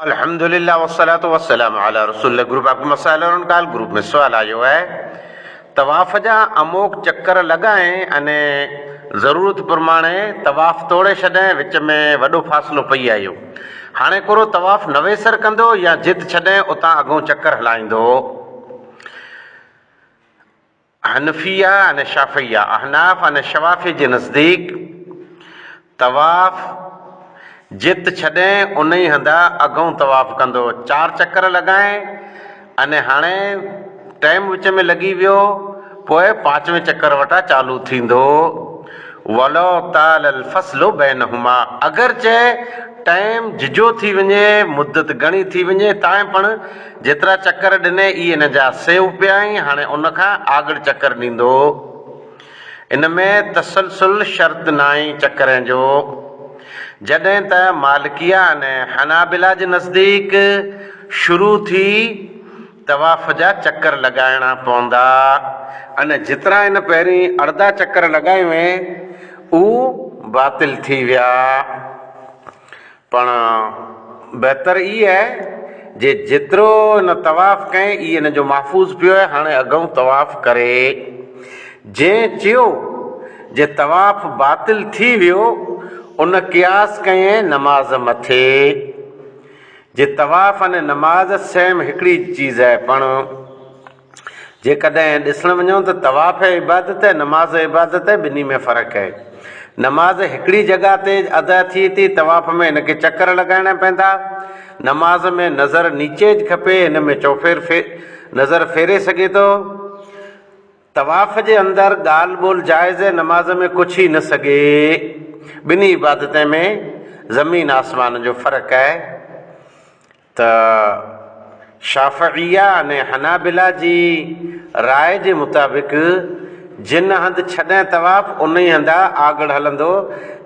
الحمدلله والصلوة والسلام علي رسول الله گروپ آپ ڪي مسائل اور ان کا حل گروپ ۾ سوال آيو آهي طواف جا اموڪ چڪر لڳائين اني ضرورت پرماڻي طواف توڙي ڇڏين وچ ۾ وڏو فاصلو پئي آيو هاڻي ڪورو طواف نويسر ڪندو يا جت ڇڏين اتان اڳئون چڪر هلائيندو. حنفيه ۽ شافعيه، احناف ۽ شوافع جي نزديڪ طواف جت ڇڏين انهي هنڌ اڳئون طواف ڪندو، چار چڪر لڳائين ۽ هاڻي ٽيم وچ ۾ لڳي ويو پوء پانچوين چڪر وٽان چالو ٿيندو. ولو طال الفصل بينهما اگرچه ٽيم جهجهو ٿي وڃي، مدت گهڻي ٿي وڃي، تانء پڻ جيترا چڪر ڏني اي ان جا سيو پيائين، هاڻي ان کان آڳڙ چڪر ڏيندو. ان ۾ تسلسل شرط ناهي چڪرين جو. جڏهن ته مالڪيه ۽ حنابله جي نزديڪ شروع ٿي طواف جا چڪر لڳائڻا پوندا ۽ جيترا ان پهرين اڙدا چڪر لڳايوين او باطل ٿي ويا. پڻ بهتر ئي آهي جي جيترو هن طواف ڪئين ئي هن جو محفوظ پيو آهي هاڻي اڳئون طواف ڪري. جنهن چيو جي طواف باطل ٿي ويو ان قياس ڪئين نماز مٿي. جي طواف ۽ نماز سيم هڪڙي چيز آهي پڻ. جيڪڏهن ڏسڻ وڃون ته طواف عبادت ۽ نماز عبادت ٻنهي ۾ فرق آهي. نماز هڪڙي جڳهه تي ادا ٿئي ٿي، طواف ۾ هن کي چڪر لڳائڻا پوندا. نماز ۾ نظر نيچي کپي، هن ۾ چوڦير نظر ڦيري سگهي ٿو. طواف جي اندر ڳالهه ٻولهه جائز آهي، نماز ۾ ڪڇي نه سگهي. ٻنهي عبادتين ۾ زمين آسمان جو فرق آهي. ته شافعيه ۽ حنابله جي راء جي مطابق جن هنڌ ڇڏين طواف انهي هنڌا آڳڙ هلندو،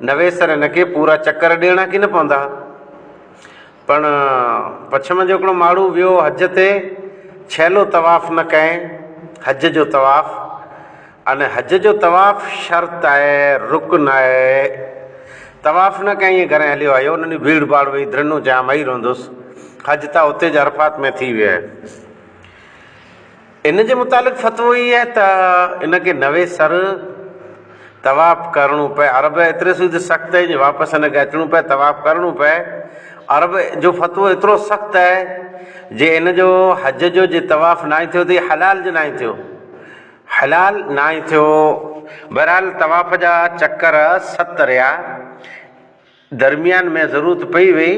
نويسر هن کي پورا چڪر ڏيڻا ڪين پوندا. پڻ پڇم جو هڪڙو ماڙهو ويو حج تي، ڇيلو طواف نه ڪئين، حج جو طواف. ان حج جو طواف شرط آهي، رڪن آهي. طواف نه ڪيائين گهرين هليو آيو، ان ڏينهن ڀيڙ ڀاڙ وئي، درنو چيائين مئي رهندس. حج ته اتي جي عرفات ۾ ٿي ويو آهي. ان جي متعلق فتوو هي آهي ته ان کي نوي سر طواف ڪرڻو پئي. عرب ايتري سود سخت آهي جو واپس ان کي اچڻو پئي، طواف ڪرڻو پئي. عرب جو فتوو ايترو سخت آهي جي ان جو حج جو جي طواف ناهي ٿيو ته هي حلال جو ناهي ٿيو. حلال ناهي ٿيو. بهرحال طواف جا چڪر ست رهيا. درميان ۾ ضرورت پئي وئي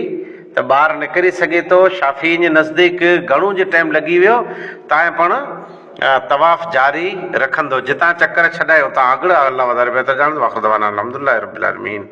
ته ٻاهر نڪري سگهي ٿو. شافعين جي نزديڪ گهڻو جي ٽائيم لڳي ويو تانء پڻ طواف جاري رکندو. جتان چڪر ڇڏائي اتان اڳڙ. الله وڌاري بهتر ڄاڻندو. واخر دعوانا الحمدلله رب العالمين.